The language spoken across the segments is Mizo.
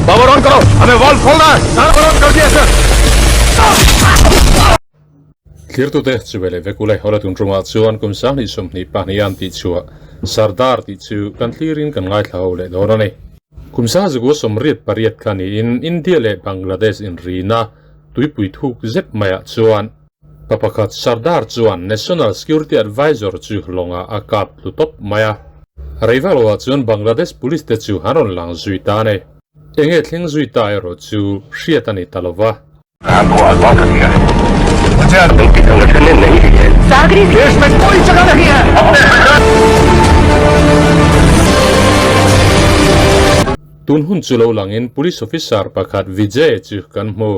Power on करो हमें वॉल्व खोलना है पावर ऑन कर दिया sir Thirtute chu vele vekule hola tun tumah chuan kum sanghnih sawmhnih pahnih an tih chhuah Sardar tih chu kan thlirin kan ngaithla ho leh dawn a ni. Kum sangzukua sawmriat pariat kha niin India leh Bangladesh inrina tuipui thuk zet maiah chuan Pa pakhat Sardar chuan National Security Advisor chu lawngah a kap tlu tawp mai a. Rei vak loah chuan Bangladesh Police te chu an rawn lang zui ta a ni. Enge thleng zui ta erawh chu hriat a ni ta lo va. Tun hun chu lo langin Police Officer pakhat Vijay chu kan hmu.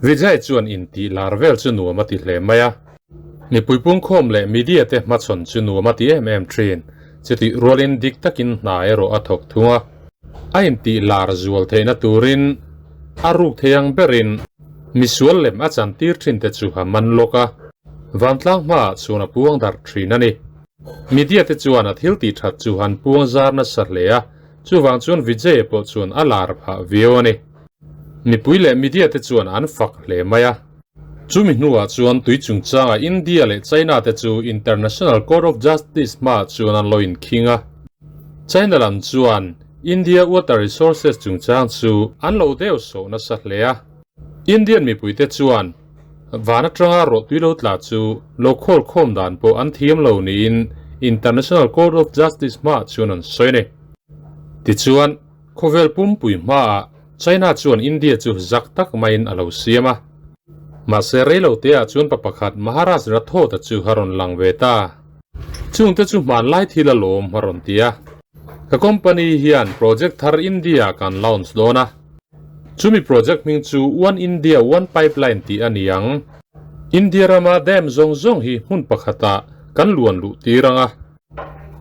Vijay chuan intih lar vel chu nuam a ti hle mai a. Mipui pungkhawm leh media te hmachhawn chu nuam a ti em em thin. Chutih rualin dik takin hna erawh a thawk thung a. A intih lar zual theihna turin a ruk thei ang berin misual lem a chantir thin te chu a man lawk a. Vantlang hmaah chuan a puang darh thin a ni. Media te chuan a thil tih that chu han puang zar nasa hle a, chuvang chuan Vijay pawh chuan a lar phah viau a ni. Mipui leh media te chuan an fak hle mai a. Chumi hnuah chuan tui chungchanga India leh China te chu International Court of Justice hmaah chuan an lo inkhing a. China lam chuan India water resources chungchang chu an lo deuh sawh nasa hle a. Indian mipuite chuan van atanga rawhtui lo tla chu lo khawl khawm dan pawh an thiam lo niin International Court of Justice hmaah chuan an sawi a ni. Tichuan. Khawvel pumpui hmaah China chuan India chu zak tak maiin a lo siam a. Mahse reilo teah chuan pa pakhat Maharaj Rathod-a chu a rawn lang ve ta. Chungte chu hmanlai thil a lawm a rawn ti a. Ka company hian project thar India kan launch dawn a. Chumi project hming chu One India One Pipeline tih a ni ang. India rama dam zawng zawng hi hmun pakhatah kan luan luh tir ang a.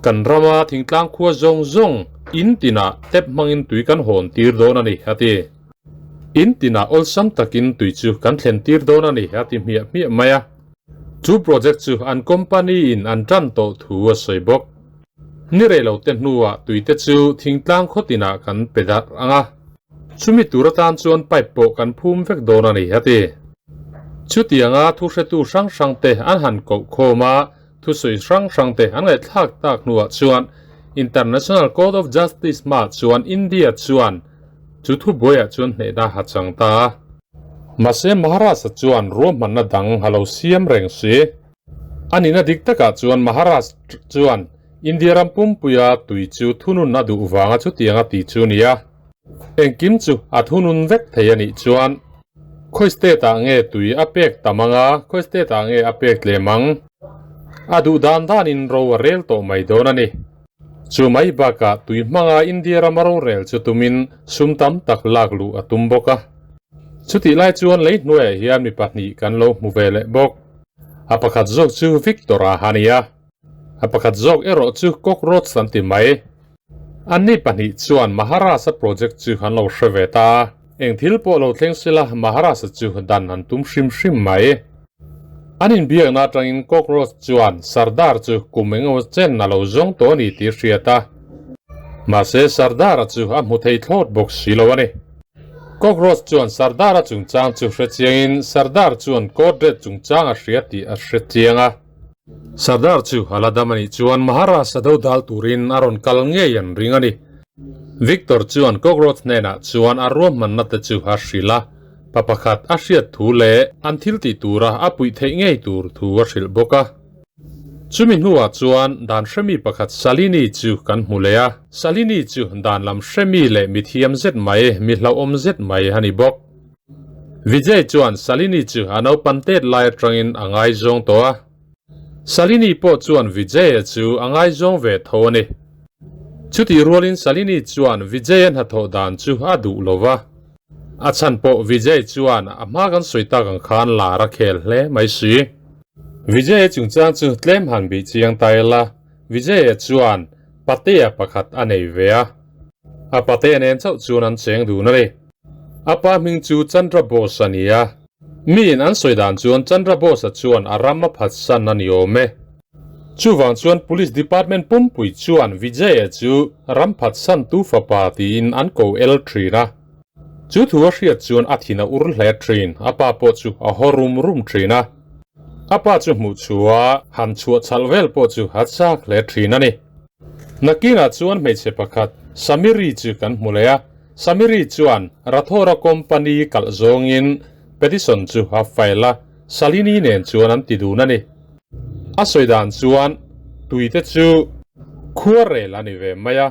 Kan rama thingtlang khua zawng zawng in tinah tap hmangin tui kan hawn tir dawn a ni, a ti. In tinah awlsam takin tui chu kan thlen tir dawn a ni, a ti hmiah hmiah mai a. Chu project chu an company in an tan tawh thu a sawi bawk. Ni rei lo te hnuah tui te chu thingtlang khaw tinah kan pe darh ang a. Chumi tur atan chuan pipe pawh kan phum vek dawn a ni, a ti. Chutianga thuhretu hrang hrang te an han koh khawm a, Thusawi hrang hrang te an ngaihthlak tak hnuah chuan International Court of Justice hmaah chuan India chuan chu thubuaiah chuan hnehna a chang ta a. Mahse Maharashtra chuan ruahmanna dang a lo siam reng si. A nihna dik takah chuan Maharashtra chuan India ram pumpuia tui chu thunun a duh vanga chutiang a ti chu nia. Engkim chu a thunun vek thei a nih chuan khawi state ah nge tui a pek tam anga khawi state ah nge a pek tlem ang? A duh dan danin ro a rel tawh mai dawn a ni. Chu mai bakah tui hmanga India rama rorel chu tumin sum tam tak lak luh a tum bawk a. Chutih lai chuan lei hnuaiah hian mi pahnih kan lo hmu ve leh bawk. A pakhat zawk chu Victor-a a ni a, a pakhat zawk erawh chu Cockroach an ti mai. Anni pahnih chuan Maharashtra project chu an lo hre ve ta a, eng thil pawh lo thleng sela Maharashtra chu dan an tum hrim hrim mai. An inbiakna atangin Cockroach chuan Sardar chu kum engemaw chen a lo zawng tawh a ni tih a hriat a, mahse Sardar-a chu a hmu thei thlawt bawk si lo a ni. Cockroach chuan Sardar-a chungchang chu hre chiangin Sardar chuan Code Red chungchang a hria tih a hre chiang a. Sardar chu a la dam a nih chuan Maharashtra do dal turin a rawn kal ngei an ring a ni. Victor chuan Cockroach hnenah chuan a ruahmanna te chu a hrilh a, pa pakhat a hriat thu leh an thil tih tura a puih theih ngei tur thu a hrilh bawk a. Chumi hnuah chuan dan hremi pakhat Salini chu kan hmu leh a, Salini chu dan lam hremi leh mithiam zet mai, mi hlauhawm zet mai a ni bawk. Vijay chuan Salini chu a naupan tet lai atangin a ngaizawng tawh a. Salini pawh chuan Vijay-a chu a ngaizawng ve tho a ni. Chutih rualin Salini chuan Vijay-a hnathawh dan chu a duh lo va. A chhan pawh Vijay chuan a hma kan sawi tak ang khan lar a khel hle mai si. Vijay-a chungchang chu tlem han bih chiang ta ila, Vijay-a chuan patea pakhat a nei ve a. A patea nen chauh chuan an cheng dun a ni. A pa hming chu Chandra Bose a ni a. Miin an sawi dan chuan Chandra Bose-a chuan a ram a phatsan a ni awm e. Chuvang chuan Police Department pumpui chuan Vijay-a chu ram phatsantu fapa tiin an ko el thin a. Chu thu a hriat chuan a thin a ur hle thin, a pa pawh chu a haw rum rum thin a. A pa chu hmuh chhuah han chhuah chhalh vel pawh chu a chak hle thin a ni. Nakinah chuan hmeichhe pakhat Samiri chu kan hmu leh a, Samiri chuan Rathora company kalh zawngin petition chu a file a, Salini nen chuan an ti dun a ni. A sawi dan chuan tuite chu khuarel a ni ve mai a.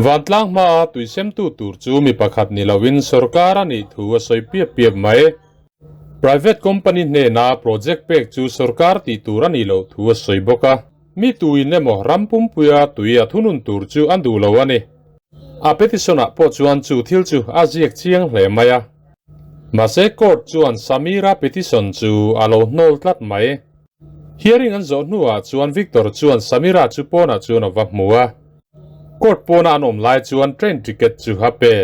Vantlang hmaa tui semtu tur chu mi pakhat ni loin sorkar a nih thu a sawi piap piap mai. Private company hnena project pek chu sorkar tih tur a nih loh thu a sawi bawk a. Mi tuin emaw ram pumpuia tui a thunun tur chu an duh lo a ni. A petition-ah pawh chuan chu thil chu a ziak chiang hle mai a. Mahse court chuan Samira petition chu a lo hnawl tlat mai. Hearing an zawh hnuah chuan Victor chuan Samira chu pawnah chuan a va hmu a. Court pawna an awm lai chuan train ticket chu a pe.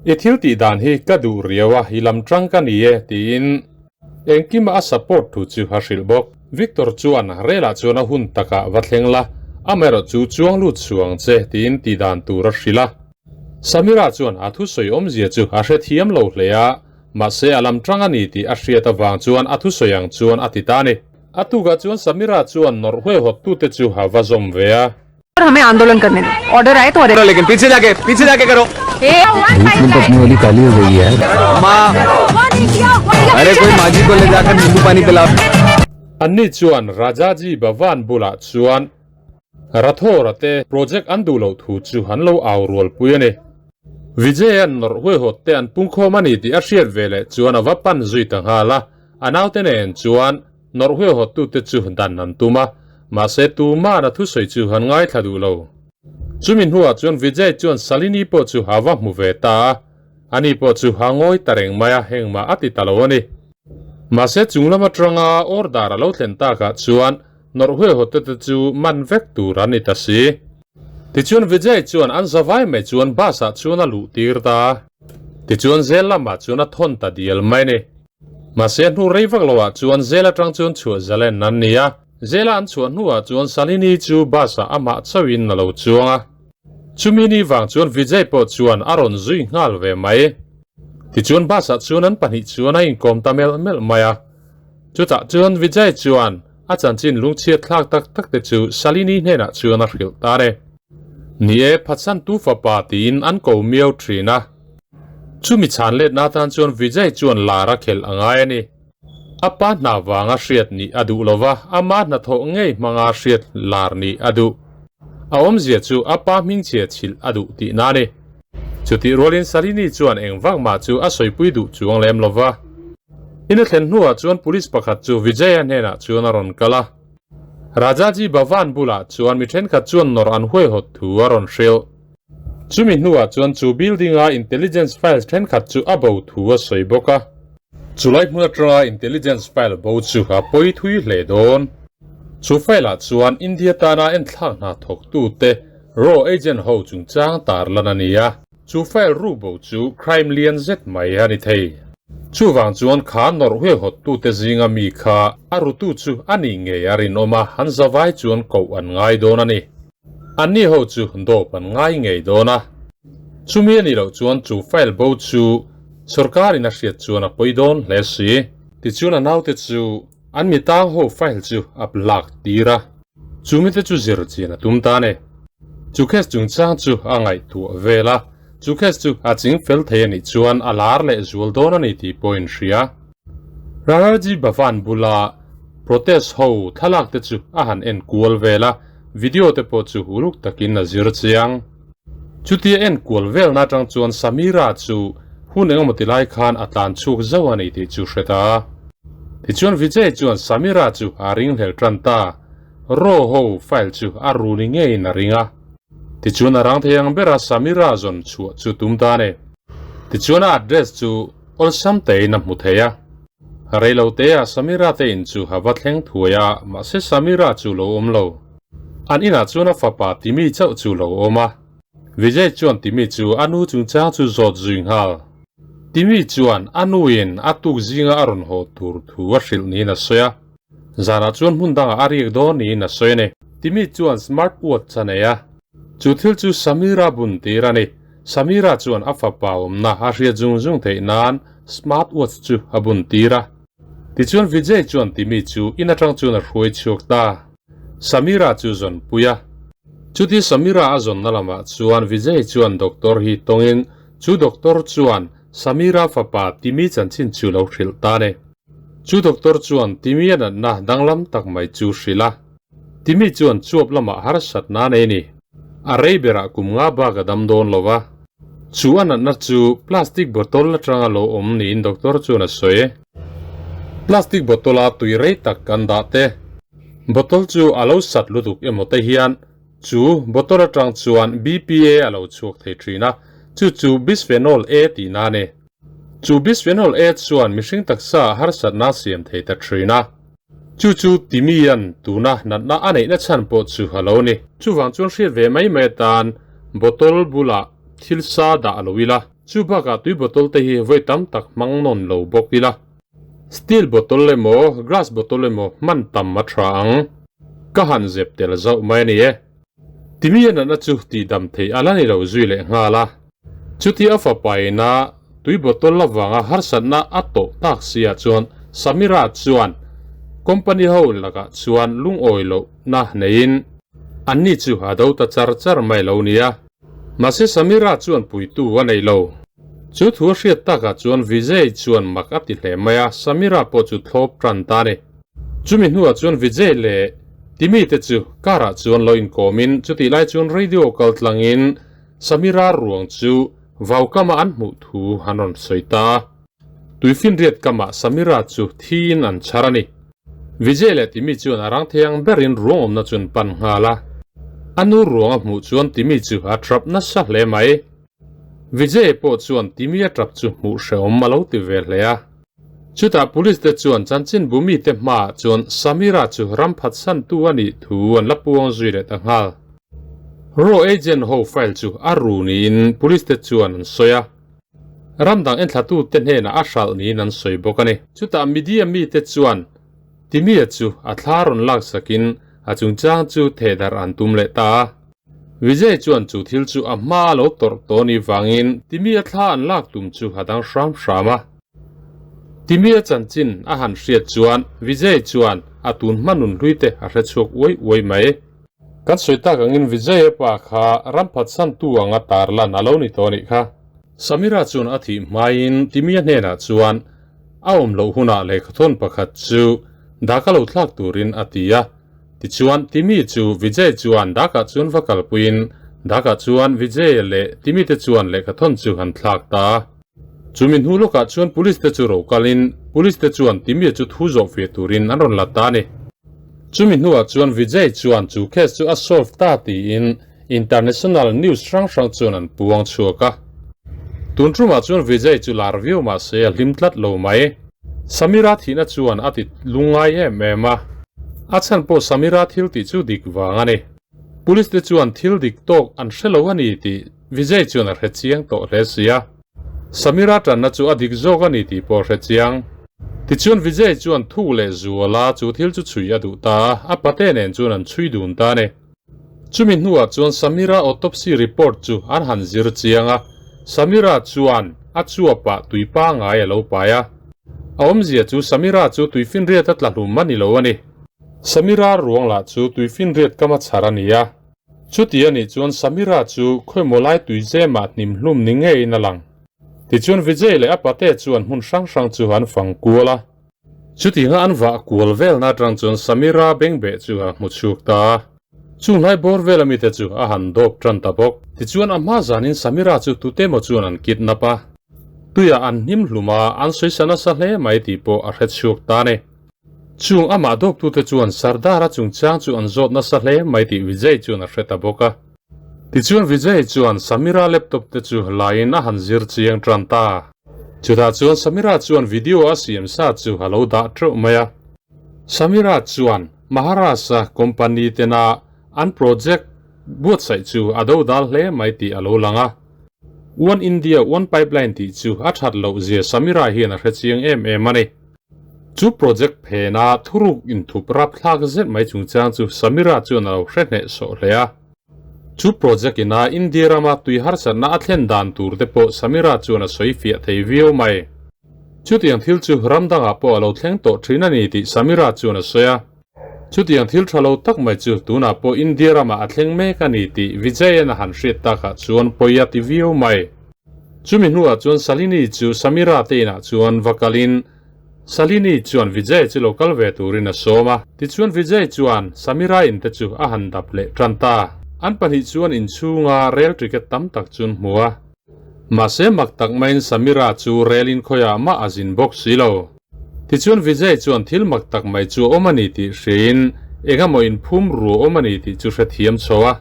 I thil tih dan hi ka duh riau a, i lam tang ka ni e, tiin engkima a support thu chu a hrilh bawk. Victor chuan relah chuan a hun takah va thleng la, amaherawh chu chuang lut suang che, tiin tih dan tur a hrilh a. Samira chuan a thusawi awmzia chu a hrethiam lo hle a, Mahse a lam tang a ni tih a hriat avang chuan a thusawi ang chuan a ti ta a ni. A tukah chuan Samira chuan nawrh huaihawt tute chu a va zawm ve a. हमें आंदोलन करने दो ऑर्डर आए तो अरे लेकिन पीछे जाके पीछे जाके करो धूप में तो अपनी वाली काली हो गई है माँ अरे कोई माँ जी को ले जाकर नींबू पानी पिलाओ Anni chuan Rajaji Bhavan bulah chuan Rathora te project an duh loh thu chu an lo au rual pui a ni. Vijay-a'n nawrh huaihawt te an pungkhawm a ni tih a hriat ve leh chuan a va pan zui ta nghal a, a naute nen chuan nawrh huaihawt tute chu dan an tum a, mahse tuma'n a thusawi chu an ngaithla duh lo. Chumi hnuah chuan Vijay chuan Salini pawh chu a va hmu ve ta a, ani pawh chu a ngawi ta reng mai a, engmah a ti ta lo a ni. Mahse chung lam atanga order a lo thlen takah chuan Nawrh huaihawtte te chu man vek tur an ni ta si. Tichuan Vijay chuan an zavai mai chuan bus ah chuan a luh tir ta. Tichuan zel lamah chuan a thawn ta dial mai ni. Mahse hnu rei vak loah chuan zel atang chuan chhuah zalen an ni a. Zela an chhuah hnuah chuan Salini chu bus ah amah chauhin a lo chuang a. Chumi ni vang chuan Vijay pawh chuan a rawn zui nghal ve mai. Tichuan bus ah chuan an pahnih chuan a inkawm ta melh melh mai a. Chutah chuan Vijay chuan a chanchin lungchhiat thlak tak tak te chu Shalini hnenah chuan a hrilh ta re. Ni e, phatsantu fapa tiin an ko miau thin a. Chumi chhan letna atan chuan Vijay chuan lar a khelh a ngai a ni. A pa hna vanga hriat nih a duh lova, ama hnathawh ngei hmanga hriat lar nih a duh. A awmzia chu a pa hmingchhia chhilh a duh tihna a ni. Chutih rualin Salini chuan eng vak mah chu a sawipui duh chuang lem lova. In a thlen hnuah chuan police pakhat chu Vijaya hnenah chuan a rawn kal a. Rajaji Bhavan bulah chuan mi thenkhat chuan nawrh an huaihawt thu a rawn hrilh. Chumi hnuah chuan chu building-a intelligence files thenkhat chu a bo thu a sawi bawk a. Chulai hmun atanga intelligence file bo chu a pawi thui hle dawn. Chu file-ah chuan India tana enthlak hna thawktute raw agent ho chungchang tarlan a ni a. Chu file ru bo chu crime lian zet mai a ni thei. Chuvang chuan kha nawrh huaihawttute zinga mi kha a rutu chu a nih ngei a rinawm a, an zavai chuan koh an ngai dawn a ni. Anni ho chu dawp an ngai ngei dawn a. Chumi a nih loh chuan chu file bo chu sorkarin a hriat chuan a pawi dawn hle si. Tichuan a naute chu an mi tang ho file chu a lak tir a. Chumite chu zir chian a tum ta a ni. Chu case chungchang chu a ngaihtuah vel a, chu case chu a ching fel thei a nih chuan a lar leh zual dawn a ni tih pawh in hria. Rararji Bhavan bula protest ho thlalak te chu a han en kual vel a, video te pawh chu uluk takin a zir chiang. Chutia en kual velna atang chuan Samira chu hun engemaw ti lai khan a tlan chhuk zauh a ni tih chu hre ta. Tichuan Vijay chuan Samira chu a ringhlel tan ta. Raw ho file chu a ru ni ngeiin a ring a. Tichuan a rang thei ang bera Samira zawn chhuah chu tum ta a ni. Tichuan a address chu awlsam tein a hmu thei a. Reilo teah Samira te in chu a va thleng thuai a, mahse Samira chu lo awm lo. An inah chuan a fapa Timi chauh chu lo awm a. Vijay chuan Timi chu a nu chungchang chu zawt zui nghal. Timi chuan a nuin a tuk zinga a rawn haw tur thu a hrilh niin a sawi a. Zanah chuan hmun dangah a riak dawn niin a sawi a ni. Timi chuan smart watch a nei a, chu thil chu Samira bun tir a ni. Samira chuan a fapa awmna a hriat zung zung theih nan smart watch chu a bun tir a. Tichuan Vijay chuan Timi chu in atang chuan a hruai chhuak ta. Samira chu zawn pui a. Chuti Samira a zawnna lamah chuan Vijay chuan doctor hi tawngin chu doctor chuan Samira fapa Timi chanchin chu lo hrilh ta ni. Chu doctor chuan Timi a natna danglam tak mai chu hrilh a. Timi chuan chuap lamah harsatna a nei ni. A rei berah kum nga bak a dam dawn lo va. Chu a natna chu plastic bottle atanga lo awm niin doctor chuan a sawi. Plastic bottle a tui rei tak kan dah te. Bottle chu a lo sat lutuk emaw te hian chu bottle atang chuan BPA a lo chhuak thei thin a, chu chu bisphenol A tihna a ni. Chu bisphenol A chuan mihring taksa harsatna siam thei ta thin a. Chu chu Timian tuna natna a neihna chhan pawh chu a lo ni. Chuvang chuan hriat ve mai mai atan bottle bulah thil sa dah lo ila. Chu bakah tui bottle te hi vawi tam tak hmang nawn lo bawk ila. Steel bottle emaw glass bottle emaw hman tam a tha ang. Ka han zep tel zauh mai a ni e. Timi a natna chu tihdam theih a la ni lo zui leh nghal a. Chuti a fapaina tui bottle avanga harsatna a tawh tak siah chuan Samira chuan company ho lakah chuan lungawi lohna neiin anni chu a do ta char char mai lo nia. Mahse Samira chuan puitu a nei lo. Chu thu a hriat takah chuan Vijay chuan mak a ti hle mai a, Samira pawh chu thlawp tan ta a ni. Chumi hnuah chuan Vijay leh Timi te chu car ah chuan lo inkawmin chutih lai chuan radio kal tlangin Samira ruang chu vaukama an hmuh thu an rawn sawi ta a. Tuifinriat kamah Samira chu thiin an chhar a ni. Vijay leh Timi chuan a rang thei ang berin ruang awmna chu an pan nghal a. A nu ruang a hmuh chuan Timi chu a trap nasa hle mai. Vijay pawh chuan Timi a trap chu hmuh hrehawm a lo ti ve hle a. Chutah police te chuan chanchinbu mite hmaah chuan Samira chu ram phatsantu a nih thu an la puang zui leh ta nghal. Raw agent ho file chu a ru niin police te chuan an sawi a. Ram dang enthlatute hnenah a hralh niin an sawi bawk a ni. Chutah media mite chuan Timia chu a thla rawn laksakin a chungchang chu thehdarh an tum leh ta a. Vijay chuan chu thil chu a hma a lo tawrh tawh ni vangin Timia thla an lak tum chu a dang hram hram a. Timia chanchin a han hriat chuan Vijay chuan a tun hma nun hlui te a hre chhuak uai uai mai. Kan sawi tak angin Vijay-a pa kha ram phatsantu anga tarlan a lo ni tawh anih kha. Samira chuan a thih hmain Timia hnenah chuan a awm loh hunah lehkhathawn pakhat chu daka lo thlak turin a ti a. Tichuan, Timi chu Vijay chuan Dhaka chuan va kalpuiin Dhaka chuan Vijay leh Timi te chuan lehkhathawn chu han thlak ta a. Chumi hnu lawkah chuan Police te chu ro kalin Police te chuan Timi chu thu zawh fir turin an rawn la ta a ni. Chumi hnuah chuan Vijay chuan chu case chu a solve ta tiin International news hrang hrang chuan an puang chhuak a. Tun tumah chuan Vijay chu lar viau mah se a hlim tlat lo mai. Samira thihna chuan a ti lungngai em em a. A chhan pawh Samira thil tih chu dik vang a ni. Police te chuan thil dik tawk an hre lo a ni tih Vijay chuan a hre chiang tawh hle si a. Samira tanna chu a dik zawk a ni tih pawh a hre chiang. Tichuan Vijay chuan thuk leh zuala chu thil chu chhui a duh ta a, a pate nen chuan an chhui dun ta a ni. Chumi hnuah chuan Samira autopsy report chu an han zir chiang a, Samira chuan a chuapah tui pangai a lo pai a. A awmzia chu Samira chu tuifinriat a tla hlum a ni lo a ni. Samira ruang lah chu tuifinriat kam a chhar a ni a. Chuti a nih chuan Samira chu khawimaw lai tui zemah hnim hlum ni ngeiin a lang. Tichuan Vijay leh a pate chuan hmun hrang hrang chu an fang kual a. Chutinga an vah kual velna atang chuan Samira bengbeh chu a hmu chhuk ta a. Chung hlai bawr vela mite chu a han dawp tan ta bawk. Tichuan a hma zanin Samira chu tute maw chuan an kidnap a. Tuiah an hnim hlum a, an sawisa nasa hle mai tih pawh a hre chhuak ta a ni. Chung amah dawptute chuan Sardar-a chungchang chu an zawt nasa hle mai tih Vijay chuan a hre ta bawk a. Tichuan Vijay chuan Samira laptop te chu laiin a han zir chiang tan ta. Chutah chuan Samira chuan video a siam sa chu a lo dah teuh mai a. Samira chuan Maharashtra company tena an project buatsaih chu a do dal hle mai tih a lo lang a. One India One Pipeline tih chu a that loh zia Samira hian a hre chiang em em a ni. Chu project phena thuruk inthup rapthlak zet mai chungchang chu Samira chuan a lo hre hneh sawh hle a. Chu project ina India rama tui harsatna a thlen dan tur te pawh Samira chuan a sawi fiah thei viau mai. Chutiang thil chu ram dangah pawh a lo thleng tawh thin a ni tih Samira chuan a sawi a. Chutiang thil tha lo tak mai chu tunah pawh India ramah a thleng mek a ni tih Vijayan a han hriat takah chuan pawi a ti viau mai. Chumi hnuah chuan Salini chu Samira te inah chuan va kalin Salini chuan Vijay chu lo kal ve turin a sawm a. Tichuan Vijay chuan Samira in te chu a han dap leh tan ta. An pahnih chuan inchhunga rel ticket tam tak chu an hmu a. Mahse mak tak maiin Samira chu rel in khawiah mah a zin bawk si lo. Tichuan Vijay chuan thil mak tak mai chu a awm a ni tih hriain eng emaw inphum ru a awm a ni tih chu hrethiam chho a.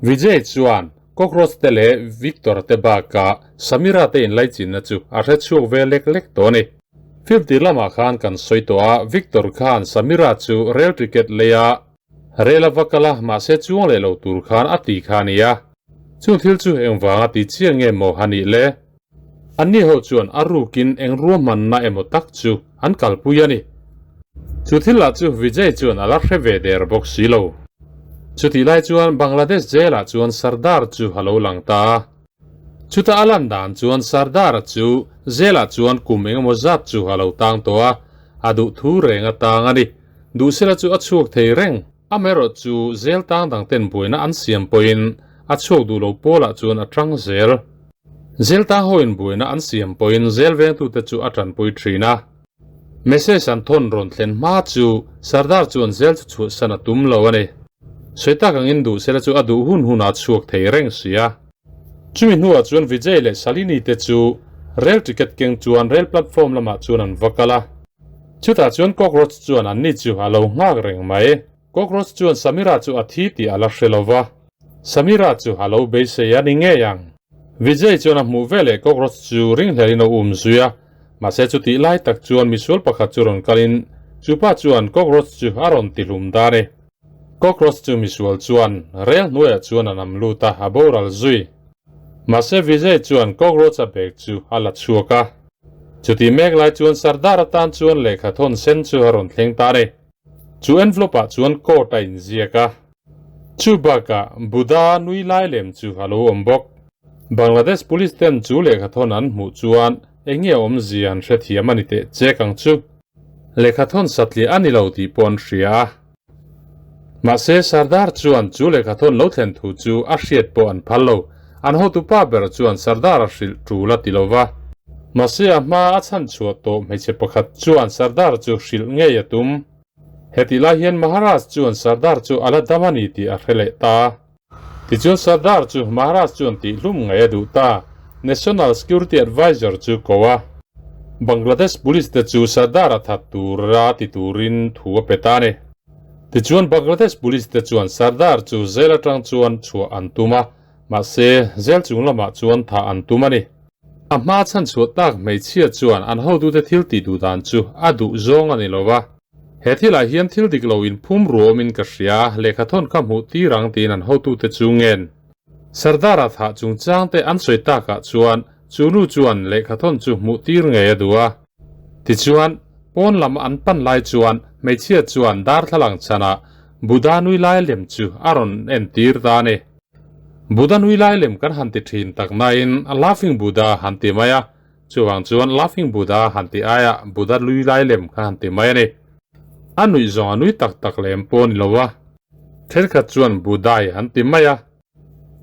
Vijay chuan Cockroach te leh Victor te bakah Samira te inlaichinna chu a hre chhuak ve lek lek tawh a ni. Film tir lamah khan kan sawi tawh a, Victor khan Samira chu rail ticket lei a, rel a va kal a, mahse chuang leh lo tur khan a ti kha a ni a. Chung thil chu engvanga ti chiang nge maw a nih le? Anni ho chuan a rukin eng ruahmanna emaw tak chu an kalpui a ni. Chu thil lah chu Vijay chuan a la hre ve der bawk si lo. Chutih lai chuan Bangladesh jail ah chuan Sardar chu a lo lang ta a. Chuta a lan dan chuan Sardar-a chu jail ah chuan kum engemaw zat chu a lo tang tawh a, a duh thu reng a tang a ni. Duhsela chu a chhuak thei reng. Amaherawh chu jail tang dang ten buaina an siam pawhin a chhuak duh lo pawlah chuan a tang zel. Jail tang hoin buaina an siam pawhin jail vengtute chu a tanpui thin a. Message an thawn rawn thlen hma chu Sardar chuan zel chu chhuahsan a tum lo a ni. Sawi tak angin duh sela chu a duh hun hun a chhuak thei reng si a. Chumi hnuah chuan Vijay leh Shalini te chu rail ticket keng chuan rail platform lamah chuan an va kal a. Chutah chuan cockroach chuan anni chu a lo nghak reng mai. Cockroach chuan Samira chu a thi tih a la hre lo va. Samira chu a lo beisei a ni ngei ang. Vijay chuan a hmuh veleh cockroach chu ringhlelin a um zui a. Mahse chutih lai tak chuan misual pakhat chu rawn kalin chupa chuan cockroach chu a rawn ti hlum dan e. Cockroach chu misual chuan rel hnuaiah chuan a nam lut a, a boral zui. Mahse Vijay chuan cockroach a bag chu a la chhuak a. Chutih mek lai chuan Sardar atan chuan lehkha thawn sen chu a rawn thleng ta a ni. Chu envelope ah chuan court a inziak a. Chu bakah Buddha nui lai lem chu a lo awm bawk. Bangladesh Police ten chu lehkhathawn an hmuh chuan eng nge awmzia an hrethiam a ni teh chek ang chu. Lehkhathawn satliah a ni lo tih pawh an hria a. Mahse Sardar chuan chu lehkhathawn lo thlen thu chu a hriat pawh an phal lo. An hotupa ber chuan Sardar a hrilh tul a ti lo va. Mahse a hma a chhanchhuah tawh hmeichhe pakhat chuan Sardar chu hrilh ngei a tum. Hetih lai hian Maharaj chuan Sardar chu a la dam a ni tih a hre leh ta. Tichuan Sardar chu Maharaj chuan tihhlum ngaih a duh ta. National Security Advisor chu ko a. Bangladesh Police te chu Sardar a that tura ti turin thu a pe ta a ni. Tichuan Bangladesh Police te chuan Sardar chu jail atang chuan chhuah an tum a, mahse jail chung lamah chuan thah an tum a ni. A hma chhan chhuah tak hmeichhia chuan an hotute thil tih duh dan chu a duh zawng a ni lo va. He thilah hian thil dik lo inphum ruawmin ka hria, lehkha thawn kha hmuh tir ang tiin an hotute chu ngen. Sardar a thah chungchangte an sawi takah chuan chu nu chuan lehkha thawn chu hmuh tir ngei a duh a. Tichuan, pawn lam an pan lai chuan hmeichhia chuan darthlalang chhanah Buddha nui lai lem chu a rawn entir ta a ni. Buddha nui lai lem kan han ti thin tak nain Laughing Buddha han ti mai a, chuvang chuan Laughing Buddha han ti aia Buddha nui lai lem kan han ti mai a ni. A nuih zawng a nui tak tak lem pawh a ni lo a, thenkhat chuan Buddhai an ti mai a.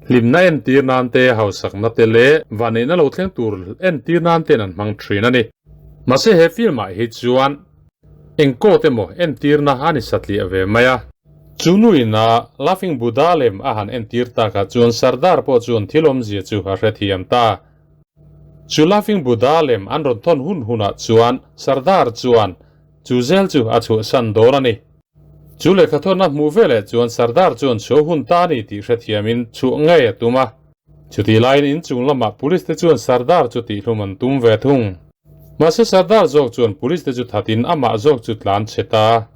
Hlimna entir nan te, hausakna te leh vanneihna lo thleng tur entir nan ten an hmang thin a ni. Mahse he film ah hi chuan eng coat emaw entirna a ni satliah ve mai a. Chu nuina Laughing Buddha lem a han entir takah chuan Sardar pawh chuan thil awmzia chu a hrethiam ta. Chu Laughing Buddha lem an rawn thawn hun hunah chuan Sardar chuan chu zel chu a chhuahsan dawn a ni. Chu lehkha thawn a hmuh veleh chuan Sardar chuan chhuah hun ta a ni tih hrethiamin chhuah ngei a tum a. Chutih laiin inchung lamah Police te chuan Sardar chu tihhlum an tum ve thung. Mahse Sardar zawk chuan Police te chu thatin amah zawk chu tlan chhe ta.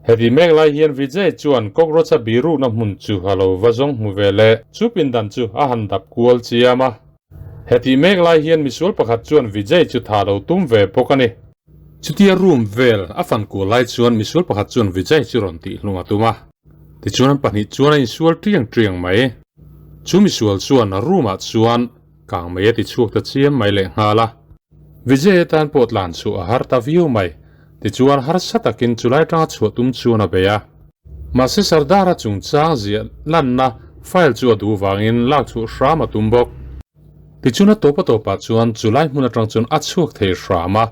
Heti mek lai hian Vijay chuan cockroach a birukna hmun chu a lo va zawng hmu ve leh chu pindan chu a han dap kual chiam a. Heti mek lai hian misual pakhat chuan Vijay chu tha lo tum ve bawk a ni. Chutia room vel a fan kual lai chuan misual pakhat chuan Vijay chu rawn tihhlum a tum a. Tichuan an pahnih chuan a insual tiang tiang mai. Chu misual chuan room ah chuan kangmei a ti chhuak ta chiam mai lehnghal a. Vijay atan pawh tlan chhuah a har ta viau mai. Tichuan harsa takin chulai tanga chhuah tum chuan a bei a. Mahse Sardar-a chungchang ziah lanna file chu a duh vangin lak chhuah hram a tum bawk. Tichuan a tawp a tawpah chuan chulai hmun atang chuan a chhuak thei hram a.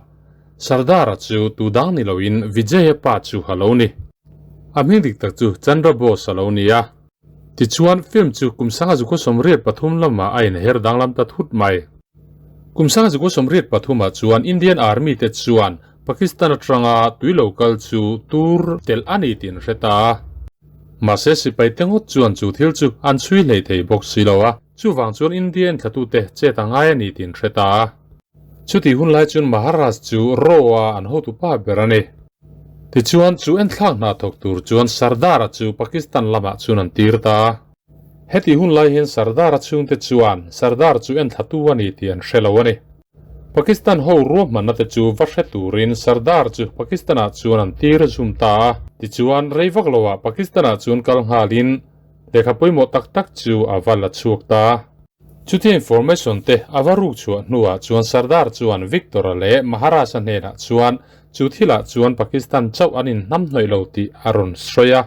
Sardar-a chu tu dang ni loin Vijay-a pa chu a lo ni. A hming dik tak chu Chandra Bose a lo ni a. Tichuan film chu kum sanga zukhaw 83 lamah a inher danglam ta thut mai. Kum sanga zukhaw 83 ah chuan Indian Army te chuan Pakistan atanga tui lo kal chu tur telh a ni tih an hre ta a. Mahse sipai te ngawt chuan chu thil chu an chhui hlei thei bawk si lo a, chuvang chuan India enthlatu-te chet a ngai a ni tih an hre ta a. Chutih hun lai chuan Maharaj chu Raw-a an hotu pa ber a ni. Tichuan chu enthlak hna thawk tur chuan Sardar-a chu Pakistan lamah chuan an tir ta a. Hetih hun lai hian Sardar-a chhungte chuan Sardar chu enthlatu a ni tih an hre lo a ni. Pakistan ho ruahmanna te chu va hre turin Sardar chu Pakistan-ah chuan an tir zum ta a. Tichuan, rei vak loah Pakistan-ah chuan kal nghalin lehkha pawimawh tak tak chu a va la chhuak ta. Chutia information te a va ruk chhuah hnuah chuan Sardar chuan Victor-a leh Maharaj-a hnenah chuan chu thilah chuan Pakistan chauh an inhnamhnawih lo tih a rawn sawi a.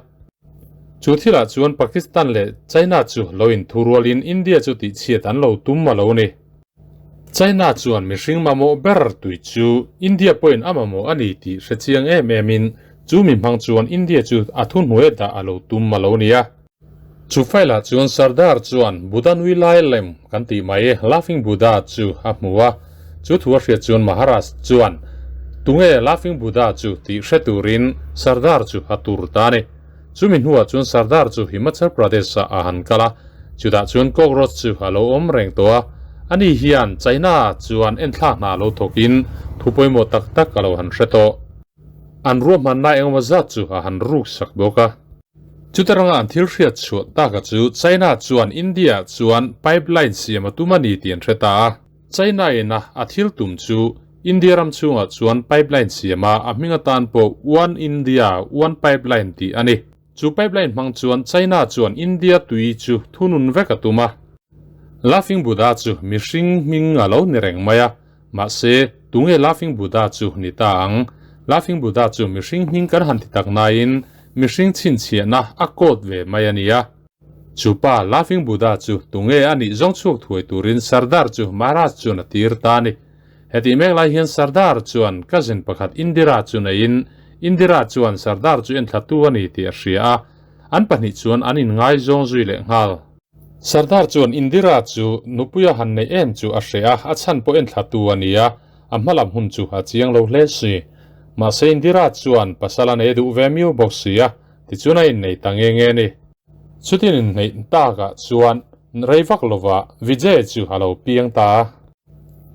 Chu thilah chuan Pakistan leh China chu lo inthurualin India chu tihchhiat an lo tum a lo ni. China chuan mihring mamawh ber tui chu India pawhin a mamawh a ni tih hre chiang em emin chu mi hmang chuan India chu a thuhnuai dah a lo tum a lo ni a. Chu file ah chuan Sardar chuan Buddha nui lai lem kan tih mai Laughing Buddha chu a hmu a, chu thu a hriat chuan Maharaj chuan tunge Laughing Buddha chu tih hre turin Sardar chu a tur ta a ni. Chumi hnuah chuan Sardar chu Himachal Pradesh-ah a han kal a, chutah chuan cockroach chu a lo awm reng tawh a. Ani hian China-ah chuan enthlak hna lo thawkin thu pawimawh tak tak a lo han hre tawh. An ruahmanna engemaw zat chu a han ruk sak bawk a. Chuta ranga an thil hriat chhuah taka chu China chuan India-ah chuan pipeline siam a tum a ni tih an hre ta a. China in a a thil tum chu India ram chhungah chuan pipeline siam a, a hming atan pawh One India, One Pipeline tih a ni. Chu pipeline hmang chuan China chuan India tui chu thunun vek a tum a. Laughing Buddha chu mihring hming a lo ni reng mai a, mahse tunge Laughing Buddha chu ni ta ang? Laughing Buddha chu mihring hming kan han ti tak nain mihring chhinchhiahna a code ve mai a nia. Chu pa Laughing Buddha chu tunge a nih zawng chhuak thuai turin Sardar chu Maharaj chuan a tir ta a ni. Hetih mek lai hian Sardar chuan cousin pakhat Indira chu neiin Indira chuan Sardar chu enthlatu a ni tih a hria a, an pahnih chuan an inngaizawng zui leh nghal. Sardar chuan Indira chu nupuia han neih em chu a hre a, a chhan pawh enthlatu a ni a, a hmalam hun chu a chiang lo hle si. Mahse Indira chuan pasal a nei duh ve miau bawk si a, Tichuan a innei ta nge nge ni. Chutin inneih takah chuan rei vak lovah Vijay chu a lo piang ta a.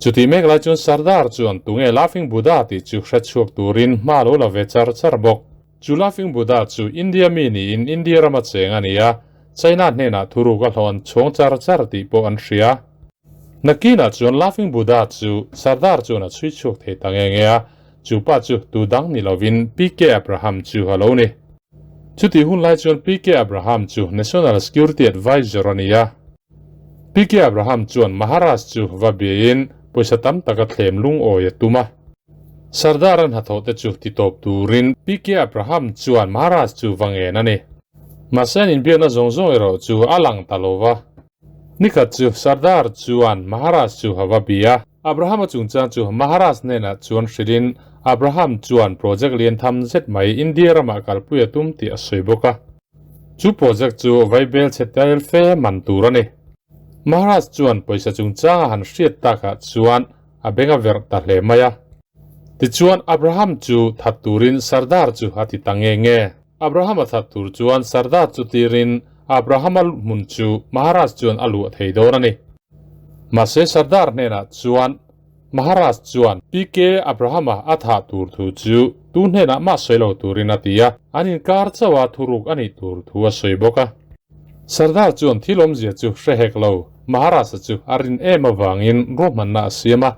Chutih mek lai chuan Sardar chuan tunge Laughing Buddha tih chu hre chhuak turin hma lo la ve char char bawk. Chu Laughing Buddha chu India mi niin India rama cheng a ni a, China hnenah thuruk a hlawn chhawng char char tih pawh an hria. Nakinah chuan Laughing Buddha chu Sardar chuan a chhui chhuak thei ta nge nge a, Chu pa chu tu dang ni lovin PK Abraham chu a lo ni. Chutih hun lai chuan PK Abraham chu National Security Advisor a ni a. PK Abraham chuan Maharaj chu va biain pawisa tam tak a thlem lungawi a tum a. Sardar a hnathawh te chu titawp turin PK Abraham chuan Maharaj chu va ngen a ni. Mahse an inbiakna zawng zawng erawh chu a lang ta lo va. Nikhat chu Sardar chuan Maharaj chu a va bia a. Abraham-a chungchang chu Maharaj hnenah chuan hrilhin Abraham chuan project lian tham zet mai India ramah kalpui a tum tih a sawi bawk a. Chu project chu vaibel chhe tel fe man tur a ni. Maharaj chuan pawisa chungchanga han hriat takah chuan a beng a verh ta hle mai a. Tichuan Abraham chu that turin Sardar chu a ti ta nge nge. Abraham-a that tur chuan Sardar chu tirin Abraham-a hmun chu Maharaj chuan a luah thei dawn a ni. Mahse Sardar hnenah chuan Maharaj chuan PK Abraham-a a thah tur thu chu tu hnenah mah sawi lo turin a ti a, an inkar chauh a thuruk a nih tur thu a sawi bawk a. Sardar chuan thil awmzia chu hre hek lo, Maharaj-a chu a rin em avangin ruahmanna a siam a,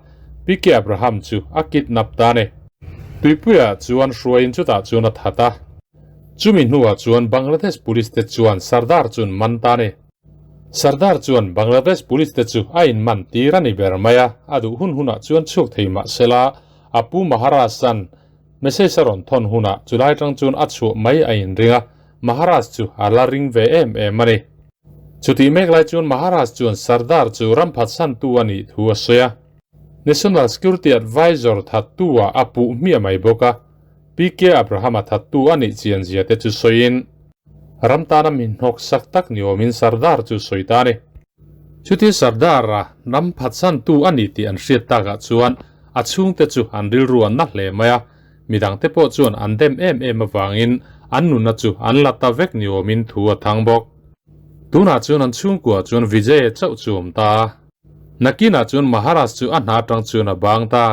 PK Abraham chu a kidnap ta a ni. Tuipuiah chuan hruaiin chutah chuan a that a. Chumi hnuah chuan Bangladesh Police te chuan Sardar chuan man ta a ni. Sardar chuan Bangladesh Police te chu a in man tir a ni ber mai a, a duh hun hunah chuan chhuak thei mah sela, a pu Maharaj an message a rawn thawn hunah chulai tang chuan a chhuah mai a inring a, Maharaj chu a la ring ve em em a ni. Chutih mek lai chuan Maharaj chuan Sardar chu ram phatsantu a nih thu a sawi a, National Security Advisor thattu ah a puh hmiah mai bawk a, PK Abraham-a thattu a nih chian zia te chu sawiin, Ram tana min hnawk sak tak ni awmin Sardar chu sawi ta a ni. Chuti Sardar-a ram phatsantu a ni tih an hriat takah chuan a chhungte chu an rilru an na hle mai a, midangte pawh chuan an dem em em avangin an nunna chu an la ta vek ni awmin thu a thang bawk. Tunah chuan an chhungkua chuan Vijay chauh chu awm ta a. Nakinah chuan Maharaj chu a hna atang chuan a bang ta.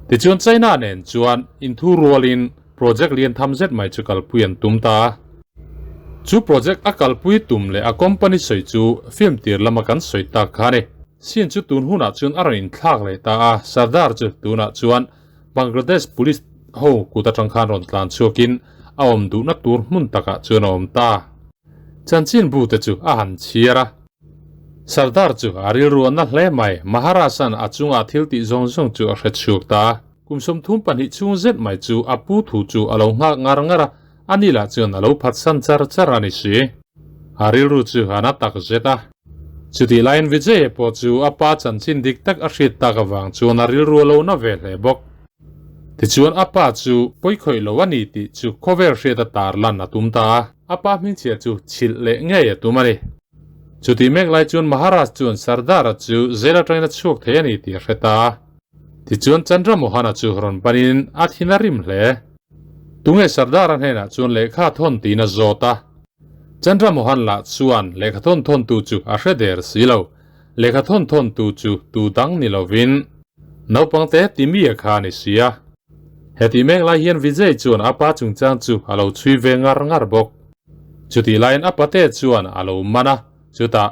Tichuan China nen chuan inthu rualin project lian tham zet mai chu kalpui an tum ta a. Chu project a kalpui tum leh a company sawi chu film tir lama kan sawi tak kha a ni. Scene chu tun hunah chuan a rawn inthlak leh ta a, Sardar chu tunah chuan Bangladesh police ho kut atang khan rawn tlan chhuakin a awm duhna tur hmun takah chuan a awm ta. Chanchin bu te chu a han chhiar a. Sardar chu a rilru a na hle mai, Maharajan a chunga thil tih zawng zawng chu a hre chhuak ta a. Kum 32 chhung zet mai chu a pu thu chu a lo nghak ngar ngar a, ani lah chuan a lo phatsan char char a ni si. A rilru chu a na tak zet a. Chutih laiin Vijay pawh chu a pa chanchin dik tak a hriat tak avang chuan a rilru a lo na ve hle bawk. Tichuan a pa chu pawikhawih lo a ni tih chu khawvel hriat a tar lan a tum ta a, a pa hmingchhia chu chhilh leh ngei a tum a ni. Chutih mek lai chuan Maharaj chuan Sardar-a chu jail atangin a chhuak thei a ni tih a hre ta a. Tichuan Chandra Mohan-a chu rawn panin a thin a rim hle. Tunge Sardar-a hnenah chuan lehkha thawn tiin a zawt a. Chandra Mohan lah chuan lehkha thawn thawntu chu a hre der si lo. Lehkha thawn thawntu chu tu dang ni lovin naupang te ti mi a kha a ni si a. Hetih mek lai hian Vijay chuan a pa chungchang chu a lo chhui ve ngar ngar bawk. Chutih laiin a pate chuan a lo man a, chutah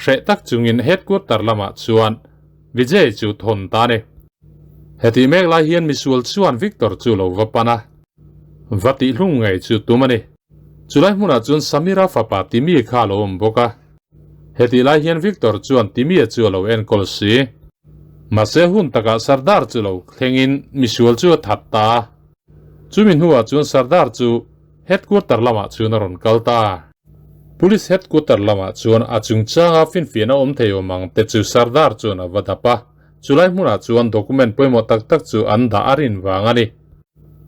hreh tak chungin headquarter lamah chuan Vijay chu thawn ta a ni. Hetih mek lai hian misual chuan Victor chu lo va pan a, va tihhlung ngei chu tum a ni. Chulai hmunah chuan Samira fapa Timi kha a lo awm bawk a. Hetih lai hian Victor chuan Timia chu a lo enkawl si. Mahse hun takah Sardar chu lo thlengin misual chu a that ta a. Chumi hnuah chuan Sardar chu Headquarter lamah chuan a rawn kal ta. Police Headquarter lamah chuan a chungchanga finfiahna awm thei awm ang te chu Sardar chuan a va dap a, chulai hmunah chuan document pawimawh tak tak chu an dah a rin vang a ni.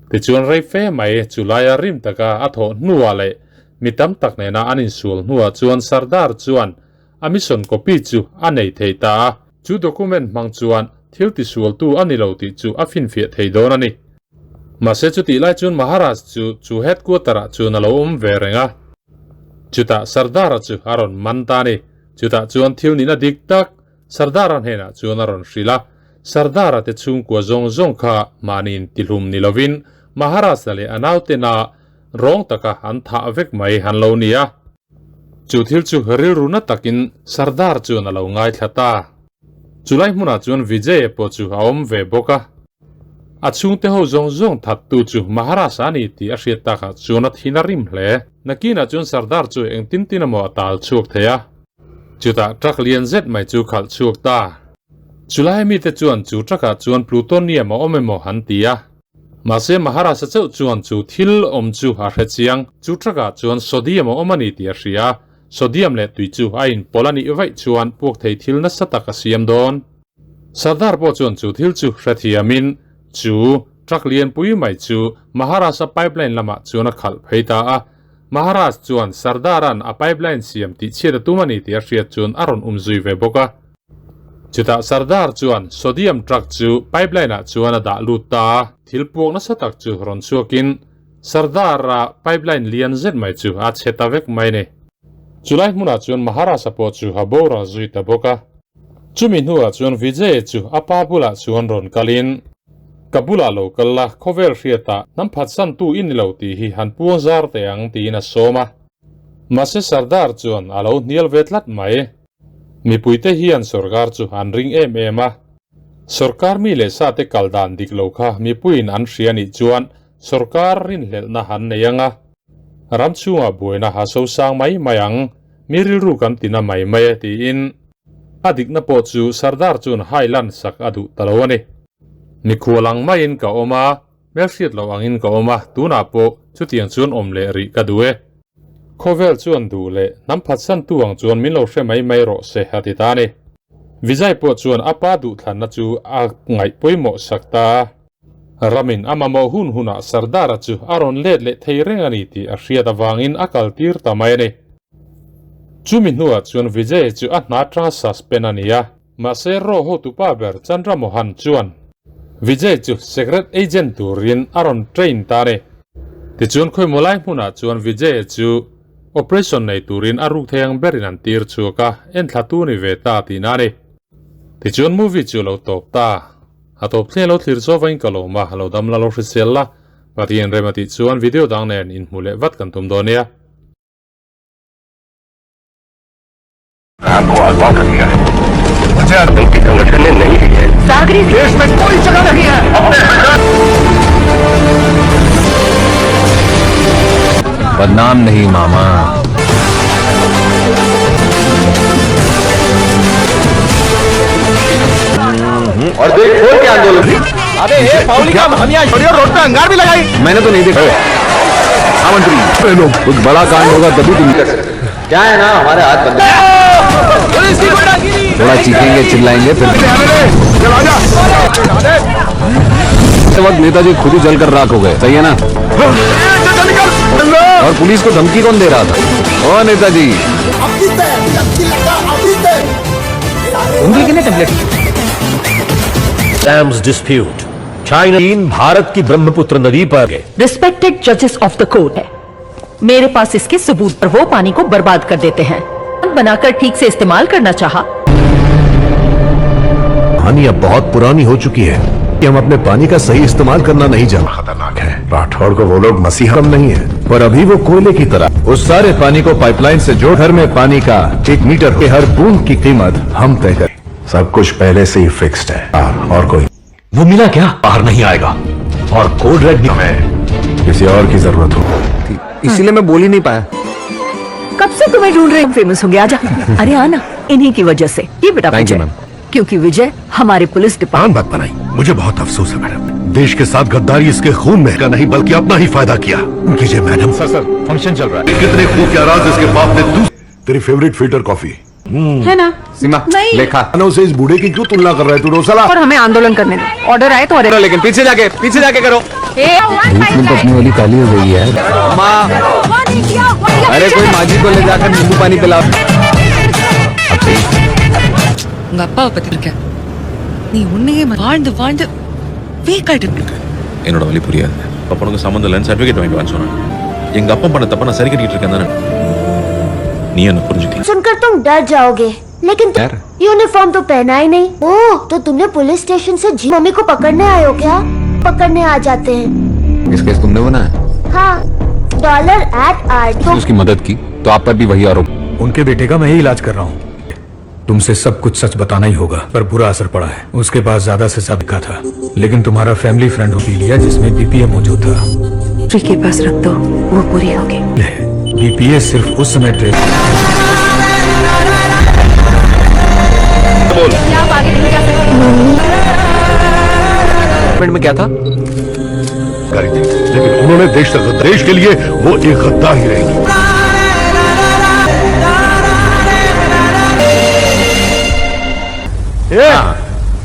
Tichuan rei fe mai chulaia rim taka a thawh hnuah leh mi tam tak nena an insual hnuah chuan Sardar chuan a mission copy chu a nei thei ta a, chu document hmang chuan thil tisualtu a ni lo tih chu a finfiah thei dawn a ni. Mahse chutih lai chuan Maharaj chu chu headquarter ah chuan a lo awm ve reng a, chutah Sardar-a chu a rawn man ta a ni. Chutah chuan thil nihna dik tak Sardar-a hnenah chuan a rawn hrilh a, Sardar-a te chhungkua zawng zawng kha mahniin tihlum ni lovin Maharaj-a leh a nautena rawng taka an thah vek mai han lo ni a. Chu thil chu rilru na takin Sardar chuan a lo ngaithla ta. Chulai hmunah chuan Vijay pawh chu a awm ve bawk a. A chhungte ho zawng zawng thattu chu Maharaj a ni tih a hriat takah chuan a thin a rim hle. Nakinah chuan Sardar chu engtin tin emaw a tal chhuak thei a. Chutah truck lian zet mai chu khalh chhuak ta. Chulai mite chuan chu truck-ah chuan plutonium a awm emaw an ti a. Mahse Maharaj-a chauh chuan chu thil awm chu a hre chiang. Chu truck-ah chuan sodium a awm a ni tih a hria. Sodium leh tui chu a inpawlh a nih vaih chuan puak thei thil nasa tak a siam dawn. Sardar pawh chuan chu thil chu hrethiamin chu truck lianpui mai chu Maharashtra pipeline lamah chuan a khalh phei ta a. Maharaj chuan Sardar-a'n a pipeline siam tih chhiat a tum a ni tih a hriat chuan a rawn um zui ve bawk a. Chutah Sardar chuan sodium truck chu pipeline-ah chuan a dah lut ta a. Thil puak nasa tak chu rawn chhuakin Sardar-a pipeline lian zet mai chu a chhe ta vek mai ni. Chulai hmunah chuan Maharashtra pawh chu a boral zui ta bawk a. Chumi hnuah chuan Vijay chu a pa bulah chuan rawn kalin, Ka bulah lo kal la, khawvel hriatah hnam phatsantu i ni lo tih hi han puang zar teh ang tiin a sawm a. Mahse Sardar chuan a lo hnial ve tlat mai. Mipuite hian sorkar chu an ring em em a. Sorkar mi leh sate kal dan dik lo kha mipuiin an hria nih chuan sorkar rinhlelhna han nei ang a, ram chhungah buaina a sosang mai mai ang. Mi rilru kan ti na mai mai e tiin a dikna pawh chu Sardar chuan hai lan sak a duh ta lo a ni. Mikhual ang maiin ka awm a, hmelhriat loh angin ka awm a, tunah pawh chutiang chuan awm leh rih ka duh e. Khawvel chuan duh leh hnam phatsantu ang chuan min lo hre mai mai rawh se a ti ta a ni. Vijay pawh chuan a pa duhthlanna chu a ngaih pawimawh sak ta a. Ramin a mamawh hun hunah Sardara chu a rawn let leh thei reng a ni tih a hriat avangin a kaltir ta mai a ni. Chumi hnuah chuan Vijay chu a hna atanga suspend a ni a, mahse raw hotupa ber Chandra Mohan chuan Vijay chu secret agent turin a rawn train ta a ni. Tichuan khawimaw lai hmunah chuan Vijay chu operation nei turin a ruk thei ang berin an tir chhuak a, enthlatu ni ve ta tihna a ni. Tichuan movie chu a lo tawp ta. A tawp thleng lo thlir chaw vain ka lawm a, lo dam la lo hrisel la, Pathian rem a tih chuan video dang nen inhmu leh vat kan tum dawn nia. Badnaam nahi mama. और देख खोल के आंदोलन अबे ये पाउली का हम यहाँ छोड़िए रोड पे अंगार भी लगाई मैंने तो नहीं देखा हाँ मंत्री लोग कुछ बड़ा कांड होगा तभी तुम कर सकते क्या है ना हमारे हाथ बंद थोड़ा चीखेंगे चिल्लाएंगे फिर वक्त नेताजी खुद ही जलकर राख हो गए सही है ना और पुलिस को धमकी कौन दे रहा था ओ नेताजी உங்களுக்கு என்ன tablet dams dispute China चीन भारत की ब्रह्मपुत्र नदी पर रिस्पेक्टेड जजेस of the court है मेरे पास इसके सबूत पर वो पानी को बर्बाद कर देते हैं बनाकर ठीक से इस्तेमाल करना चाहा कहानी अब बहुत पुरानी हो चुकी है कि हम अपने पानी का सही इस्तेमाल करना नहीं जानते खतरनाक है राठौड़ को वो लोग मसीहा कम नहीं है पर अभी वो कोयले की तरह उस सारे पानी को पाइपलाइन से जोड़ घर में पानी का एक मीटर के हर बूंद की कीमत हम तय करें सब कुछ पहले से ही फिक्स्ड है और कोई वो मिला क्या बाहर नहीं आएगा और कोड रेड हमें किसी और की जरूरत हो इसीलिए मैं बोल ही नहीं पाया कब से तुम्हें ढूंढ रहे फेमस होंगे आजा अरे आना इन्हीं की वजह से ये बेटा Thank you, विजय ma'am. क्योंकि विजय हमारे पुलिस डिपार्टमेंट बात बनाई मुझे बहुत अफसोस है मैडम देश के साथ गद्दारी इसके खून में का नहीं बल्कि अपना ही फायदा किया कीजिए madam sir sir function चल रहा है कितने खुफिया राज इसके बाप ने दूसरे तेरी favourite filter coffee है ना सीमा नहीं। लेखा से इस बूढ़े की क्यों तुलना कर रहा है तू डोसला और हमें आंदोलन करने दो ऑर्डर आए तो अरे लेकिन पीछे जाके करो धूप में तो अपनी वाली काली हो गई यार माँ अरे कोई माजी को ले जाकर नींबू पानी पिलाओ உங்க அப்பாவை பத்தி இருக்க நீ உன்னையே வாழ்ந்து வாழ்ந்து வீக் ஆயிட்டு இருக்க என்னோட வழி புரியாது அப்பனுக்கு சம்மந்தம் இல்லைன்னு சர்டிஃபிகேட் வாங்கி வான்னு சொன்னான் எங்க அப்பா பண்ண தப்ப நான் சரி கட்டிட்டு இருக்கேன் தானே நீ என்ன புரிஞ்சுக்கல सुनकर तुम डर जाओगे लेकिन यार। यूनिफॉर्म तो पहना ही नहीं ओह तो तुमने पुलिस स्टेशन से जी मम्मी को पकड़ने आए हो क्या पकड़ने आ जाते हैं इस केस तुमने बनाया हाँ dollar eight are तो उसकी मदद की तो आप पर भी वही आरोप उनके बेटे का मैं ही इलाज कर रहा हूँ तुमसे सब कुछ सच बताना ही होगा पर बुरा असर पड़ा है उसके पास ज्यादा से ज्यादा का था लेकिन तुम्हारा फैमिली फ्रेंड हो पी लिया जिसमें बीपीए मौजूद था श्री के पास रख दो वो पूरी होगी बीपीए सिर्फ उस समय ट्रेस आप आगे नहीं जा सकते मिनट में क्या था करी थी लेकिन उन्होंने देश से देश के लिए वो एक गद्दार ही रहेंगे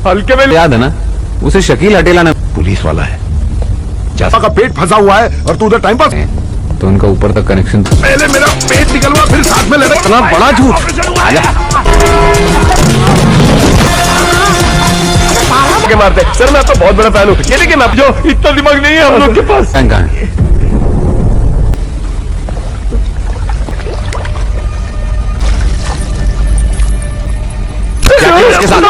हल्के में याद है ना उसे शकील हटेला ने पुलिस वाला है का पेट फंसा हुआ है और तू उधर टाइम पास तो उनका ऊपर तक कनेक्शन था पहले मेरा पेट निकलवा फिर साथ में लेना इतना बड़ा झूठ आजा के मारते सर मैं आपका बहुत बड़ा फैन हूँ ये देखिए मैं जो इतना दिमाग नहीं है हम लोग के पास कहाँ है इसके साथ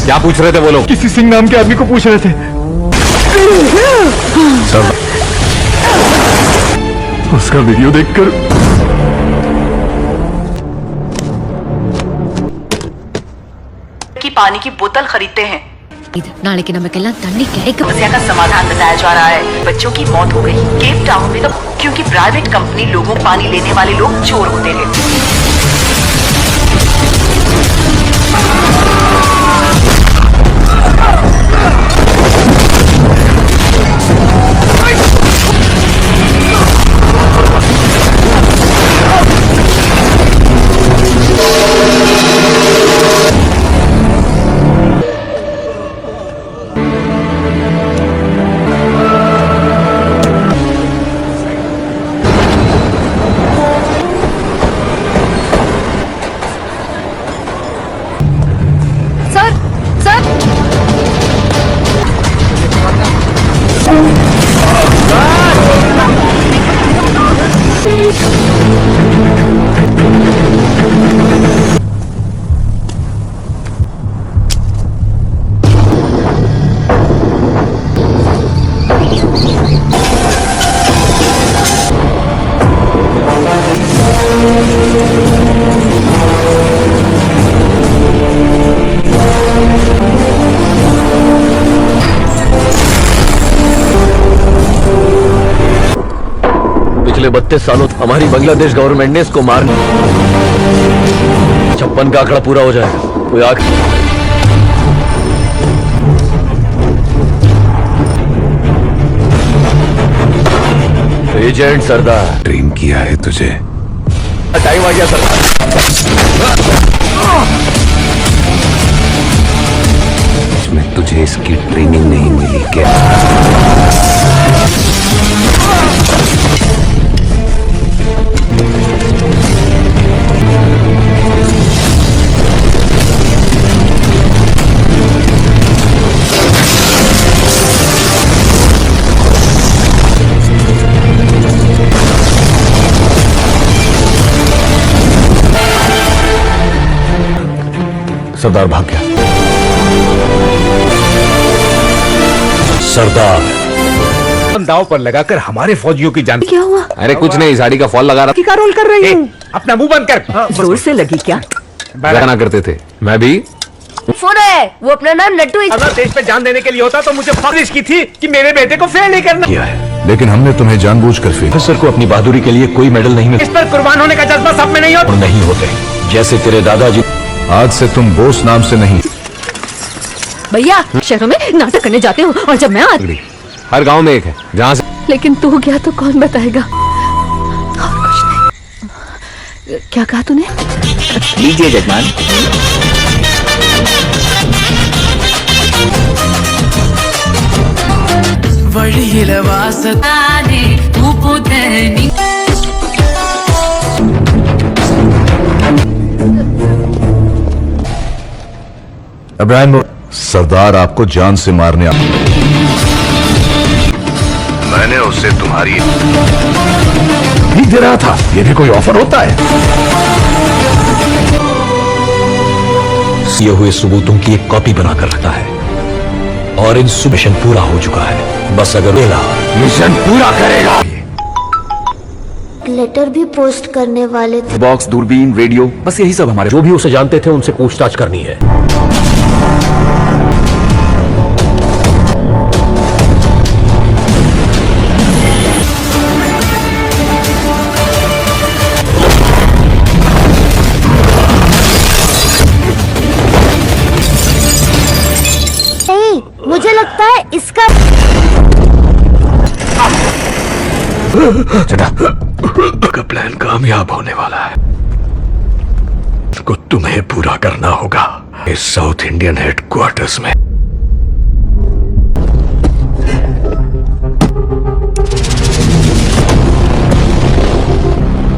क्या पूछ रहे थे वो लोग किसी सिंह नाम के आदमी को पूछ रहे थे सर उसका वीडियो देखकर की पानी की बोतल खरीदते हैं நாளைக்கு நமக்கெல்லாம் தண்ணி கிடைக்க समस्या का समाधान बताया जा रहा है। बच्चों की मौत हो गई केप टाउन में तो, क्योंकि प्राइवेट कंपनी लोगों पानी लेने वाले लोग चोर होते हैं। Sir sir पिछले 32 सालों हमारी बांग्लादेश गवर्नमेंट ने इसको मार 56 का आंकड़ा पूरा हो जाएगा। कोई आग एजेंट सरदार ट्रेन किया है तुझे। टाइम आ गया सरदार। इसमें तुझे इसकी ट्रेनिंग नहीं मिली क्या? सरदार भाग गया। सरदार दाव पर लगाकर हमारे फौजियों की जान। क्या हुआ? अरे कुछ नहीं, साड़ी का फॉल लगा क्या रोल कर रही हूँ? अपना मुंह बंद कर। जोर से लगी क्या? रहा ना करते थे मैं भी। फोन है वो अपना नाम लड्डू। अगर देश पे जान देने के लिए होता तो मुझे फरिश की थी कि मेरे बेटे को फेल नहीं करना। किया है, लेकिन हमने तुम्हें जानबूझकर फेल। ऑफिसर को अपनी बहादुरी के लिए कोई मेडल नहीं इस पर कुर्बान होने का जज्बा सब में नहीं होता। नहीं होते जैसे तेरे दादाजी। आज से तुम बोस नाम से नहीं। भैया शहरों में नाटक करने जाते हो और जब मैं आ... हर गांव में एक है जहाँ से लेकिन तू गया तो कौन बताएगा? और कुछ नहीं। क्या कहा तूने? लीजिए जजमान। अब्राहम सरदार आपको जान से मारने आ... मैंने उसे तुम्हारी भीख दे रहा था। ये भी कोई ऑफर होता है? ये हुए सबूतों की एक कॉपी बनाकर रखता है और इन मिशन पूरा हो चुका है। बस अगर मिला मिशन पूरा करेगा। लेटर भी पोस्ट करने वाले थे। बॉक्स, दूरबीन, रेडियो, बस यही सब हमारे। जो भी उसे जानते थे उनसे पूछताछ करनी है। नहीं, मुझे लगता है इसका का प्लान कामयाब होने वाला है को तुम्हें पूरा करना होगा इस south Indian headquarters में।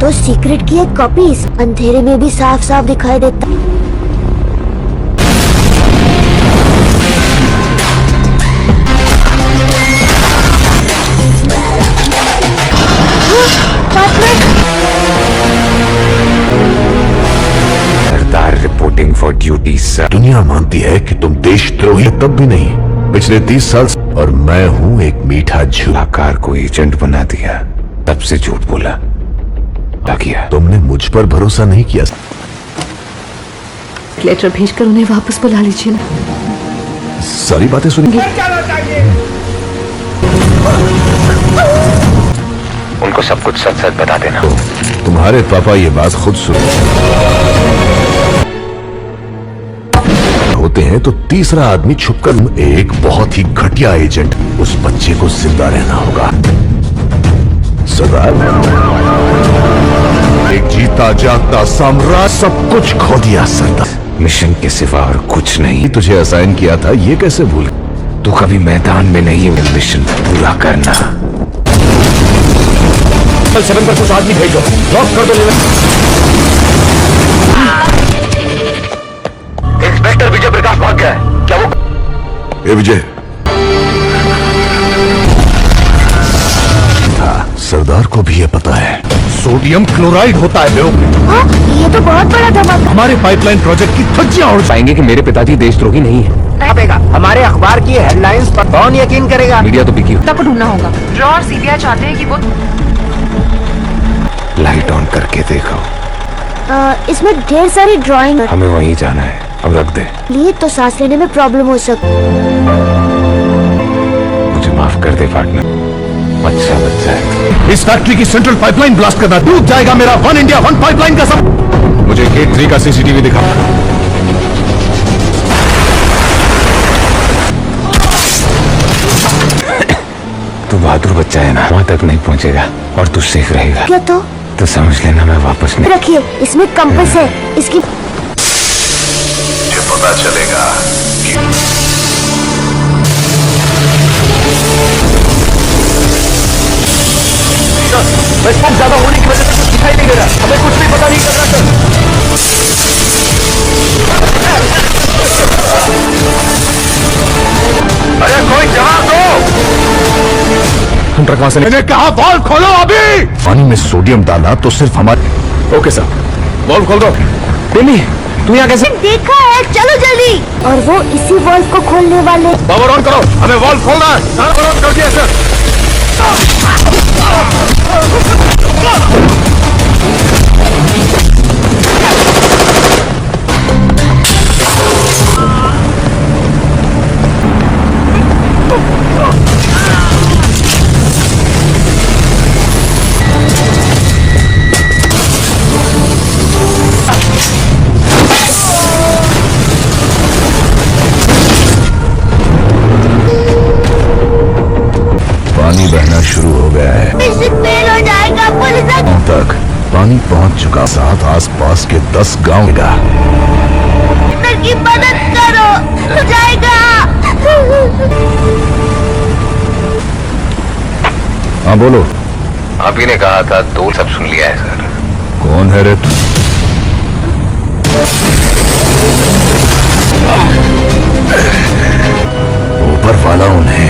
तो सीक्रेट की एक कॉपी इस अंधेरे में भी साफ साफ दिखाई देता। Sardar reporting for duty sir. दुनिया मानती है कि तुम देशद्रोही, तब भी नहीं। पिछले 30 साल से और मैं हूँ एक मीठा झूठ। आकार को एजेंट बना दिया, तब से झूठ बोला किया। तुमने मुझ पर भरोसा नहीं किया। लेटर भेजकर उन्हें वापस बुला लीजिए ना। सारी बातें सुनेंगे। उनको सब कुछ सच सच बता देना। तुम्हारे पापा ये बात खुद सुन होते हैं तो तीसरा आदमी छुपकर एक बहुत ही घटिया एजेंट, उस बच्चे को जिंदा रहना होगा। सरदार एक जीता जागता सम्राट, सब कुछ खो दिया सरदार। मिशन के सिवा और कुछ नहीं। तुझे असाइन किया था, ये कैसे भूल? तू कभी मैदान में नहीं, मिशन पूरा करना। 7 पर कुछ आदमी भेजो, लॉक कर दो। इंस्पेक्टर विजय प्रकाश भाग गया है क्या? वो ए विजय था, सरदार को भी ये पता है। सोडियम क्लोराइड होता है लोग। हाँ, ये तो बहुत बड़ा धमाका। हमारे पाइपलाइन प्रोजेक्ट की धज्जियां उड़ पाएंगे कि मेरे पिताजी देशद्रोही नहीं है। हमारे अखबार की हेडलाइंस पर कौन यकीन करेगा? मीडिया तो बिकी। को ढूंढना होगा। रॉ और सीबीआई चाहते हैं कि वो लाइट ऑन करके देखो। इसमें ढेर सारी ड्राइंग। हमें वहीं जाना है, अब रख दे। लिए तो सांस लेने में प्रॉब्लम हो सकती। मुझे माफ कर दे पार्टनर, अच्छा बच्चा है। इस फैक्ट्री की central pipeline blast करना, डूब जाएगा मेरा one India one pipeline का सब। मुझे गेट 3 का सीसीटीवी दिखा। तू बहादुर बच्चा है ना, वहां तक नहीं पहुंचेगा और तू सेफ रहेगा। क्या तो? तो समझ लेना मैं वापस नहीं। रखिए, इसमें कंपास है, इसकी मुझे पता चलेगा कि विस्फोट ज्यादा होने की वजह से कुछ दिखाई नहीं दे रहा, हमें कुछ भी पता नहीं चल रहा सर। अरे कोई जवाब दो। हम ट्रक वहां से मैंने कहा वॉल्व खोलो अभी। पानी में सोडियम डाला तो सिर्फ हमारे। Okay sir, valve खोल दो। बेनी तू यहाँ कैसे? देखा है, चलो जल्दी। और वो इसी वॉल्व को खोलने वाले। पावर ऑन करो, हमें वॉल्व खोलना है। पावर ऑन कर दिया सर। पानी बहना शुरू हो गया है। मिशन फेल हो जाएगा पुलिस। गांव तक पानी पहुंच चुका, साथ आस पास के 10 गांव का। की मदद करो, जाएगा। हाँ बोलो। आप ही ने कहा था तो सब सुन लिया है सर। कौन है रे तू? ऊपर वाला उन्हें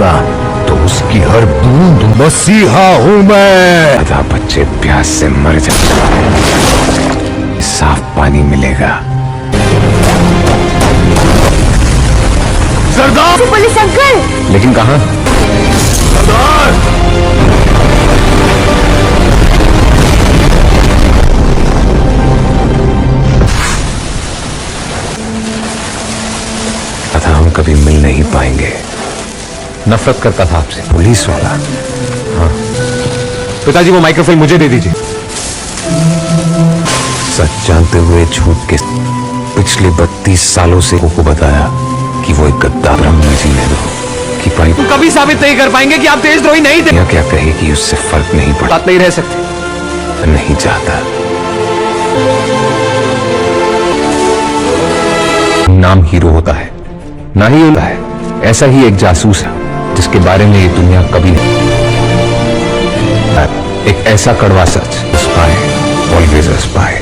तो उसकी हर बूंद मसीहा हूं मैं। आधा बच्चे प्यास से मर जाते हैं, साफ पानी मिलेगा। सरदार पुलिस अंकल। लेकिन कहाँ? सरदार था हम कभी मिल नहीं पाएंगे। नफरत करता था आपसे पुलिस वाला। हाँ पिताजी वो माइक्रोफिल्म मुझे दे दीजिए। सच जानते हुए झूठ के पिछले 32 सालों से को बताया कि वो एक गद्दार भ्रम में जीने दो कि पाइप तुम कभी साबित नहीं कर पाएंगे कि आप देशद्रोही नहीं थे। या क्या कहेगी उससे फर्क नहीं पड़ता। साथ नहीं रह सकते। नहीं चाहता। नाम हीरो होता है ना ही होता है। ऐसा ही एक जासूस है जिसके बारे में ये दुनिया कभी नहीं। एक ऐसा कड़वा सच, spy always a spy.